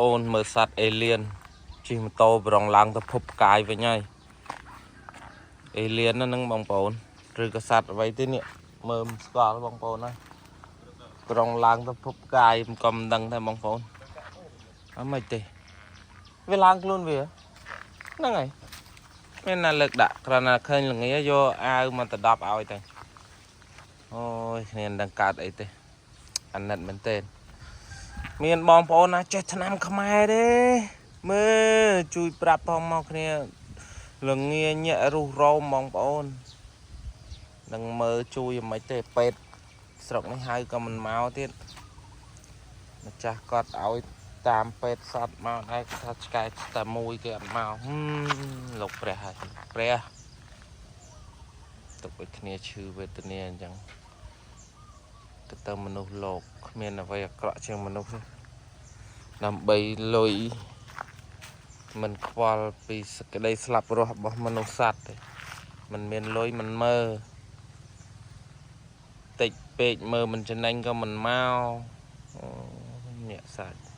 ប្អូនមើលសត្វអេលៀនជិះម៉ូតូប្រងឡើងទៅភពផ្កាយវិញហើយអេលៀនហ្នឹងបងប្អូនឬក៏សត្វអ្វីទេនេះមើលមិនស្គាល់បងប្អូនហើយប្រងឡើងទៅភពផ្កាយមិនក៏មិនដឹងដែរបងប្អូនអត់មិនទេវាឡើងខ្លួនវាហ្នឹងហើយមានណាលើកដាក់គ្រាន់តែឃើញល្ងាយកអាវមកទៅដប់ឲ្យទៅអូយគ្នាមិនដឹងកើតអីទេអាណិតមែនទេ មានបងប្អូនណាចេះឆ្នាំខ្មែរទេមើលជួយប្រាប់ផងមកគ្នាលងាញាក់រុះរោមបងប្អូននឹងមើលជួយយ៉ាងម៉េចទេពេទ្យស្រុកនេះហៅក៏មិនមកទៀតម្ចាស់គាត់ឲ្យតាមពេទ្យសត្វមកដែរគាត់ថាឆ្កែតែមួយគេអត់មកហឹមលោកព្រះហើយព្រះទុកឲ្យគ្នាឈឺវេទនាអញ្ចឹងទៅទៅមនុស្សលោកគ្មានអ្វីអាក្រក់ជាងមនុស្សទេ ដើម្បីលុយមិនខ្វល់ពីសក្តីស្លាប់រស់របស់មនុស្សសត្វទេមិនមានលុយមិនមើលតិចពេកមើលមិនចំណេញក៏មិនមកអូញាក់សាច់។